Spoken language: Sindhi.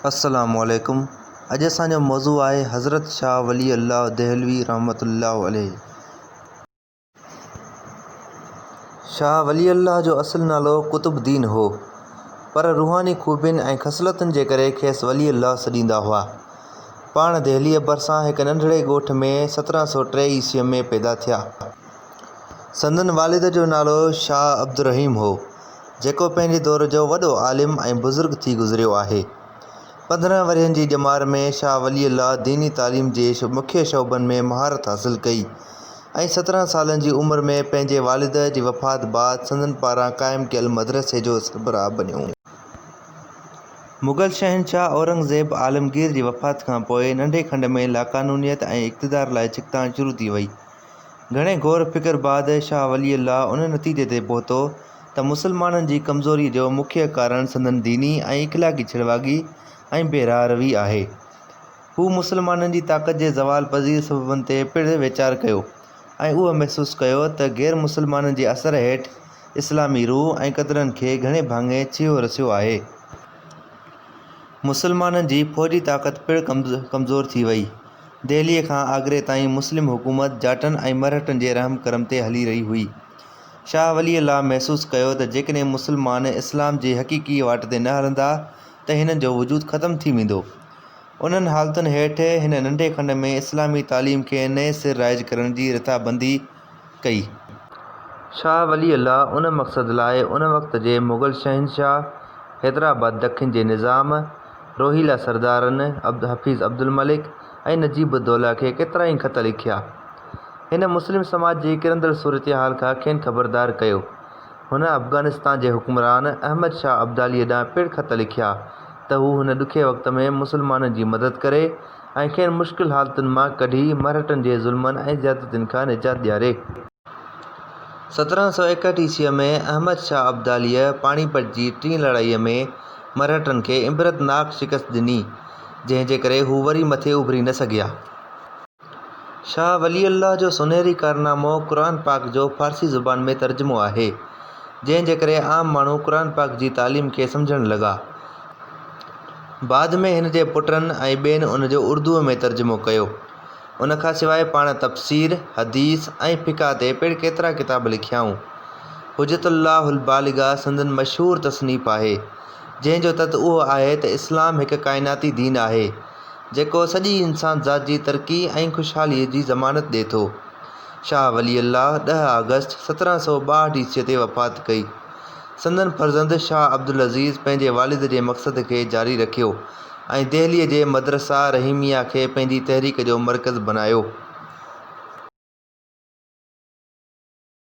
السلام عليڪم اڄ اسان جو موضوع آهي حضرت شاهه ولي الله دهلوي رحمة الله عليه. شاهه ولي الله جو اصل نالو قطب الدين هو، پر روحاني خوبين ۽ خصلتن جي ڪري کيس ولي الله سڏيندا هئا. پاڻ دهليء ڀرسان هڪ ننڍڙي ڳوٺ ۾ 1703 عيسويء ۾ پيدا ٿيا. سندن والد جو نالو شاهه عبدالرحيم هو. جيڪو پنهنجي دور جو وڏو عالم ۽ بزرگ ٿي گذريو آهي. 15 ورهين جي ڄمار ۾ شاهه ولي الله ديني تعليم جي مکيه شعبن ۾ مهارت حاصل ڪئي ۽ 17 سالن جي عمر ۾ پنهنجي والد جي وفات بعد سندن پاران قائم ڪيل مدرسي جو سربراهه بنيو. مغل شهنشاهه اورنگزيب عالمگير جي وفات کان پوء ننڍي کنڊ ۾ لاقانونيت ۽ اقتدار لاء ڇڪتاڻ شروع ٿي وئي. گهڻي غور فڪر بعد شاهه ولي الله ان نتيجي تي پهتو ته مسلمانن جي ڪمزوريء جو مکيه ڪارڻ سندن ديني ۽ اخلاقي ڇڙواڳي ۽ بي راهه روي آهي. هو مسلمانن جي طاقت جي زوال پذير سببن تي پڻ ويچار ڪيو ۽ اهو محسوس ڪيو ته غير مسلمانن جي اثر هيٺ اسلامي روح ۽ قدرن کي گهڻي ڀاڱي ڇيهو رسيو آهي. مسلمانن جي فوجي طاقت پڻ ڪمزور ٿي وئي. دهليء کان آگري تائين مسلم حڪومت جاٽن ۽ مرهٽن جي رحم ڪرم تي هلي رهي هئي. شاهه ولي الله محسوس ڪيو ته جيڪڏهن مسلمان اسلام جي حقيقي واٽ تي نه هلندا ته هنن جو وجود ختم ٿي ويندو. انهن حالتن هيٺ هن ننڍي کنڊ ۾ اسلامي تعليم کي نئين سر رائج ڪرڻ جي رٿابندي ڪئي. شاهه ولي الله ان مقصد لاء ان وقت جي مغل شهنشاهه، حيدرآباد دکن جي نظام، روهيلا سردارن، حفيظ عبدالملڪ ۽ نجيب الدوله کي ڪيترائي خط لکيا. هن مسلم سماج جي ڪرندڙ صورتحال کان کين خبردار ڪيو. هن افغانستان جي حڪمران احمد شاهه ابداليء ڏانهن پڻ خط لکيا ته هو هن ڏکئي وقت ۾ مسلمانن جي مدد ڪري ۽ کين مشڪل حالتن مان ڪڍي مرهٽن جي ظلمن ۽ زيادتين کان نجات ڏياري. 1761 عيسويء ۾ احمد شاهه ابداليء پاڻيپٽ جي ٽين لڙائيء ۾ مرهٽن کي عبرتناڪ شڪست ڏني، جنهن جي ڪري هو وري مٿي اڀري نه سگهيا. شاهه ولي الله جو سونهري ڪارنامو قرآن پاڪ جو فارسي زبان ۾ ترجمو آهي، جنهن جي ڪري عام ماڻهو قرآن پاڪ جي تعليم کي سمجهڻ لڳا. بعد ۾ هن جي پٽن ۽ ٻين ان جو اردوء ۾ ترجمو ڪيو. ان کان سواء پاڻ تفسير، حديث ۽ فقه تي پڻ ڪيترا ڪتاب لکيائون. حجة الله البالغه سندن مشهور تصنيف آهي، جنهن جو تت اهو آهي ته اسلام هڪ ڪائناتي دين آهي، جيڪو سڄي انسان ذات جي ترقي ۽ خوشحاليء جي ضمانت ڏئي ٿو. شاهه ولي الله ڏهه آگسٽ 1762 عيسويء تي وفات ڪئي. سندن فرزند شاهه عبدالعزيز پنهنجي والد جي مقصد کي جاري رکيو ۽ دهليء جي مدرسه رحيميه کي پنهنجي تحريڪ جو مرڪز بنايو.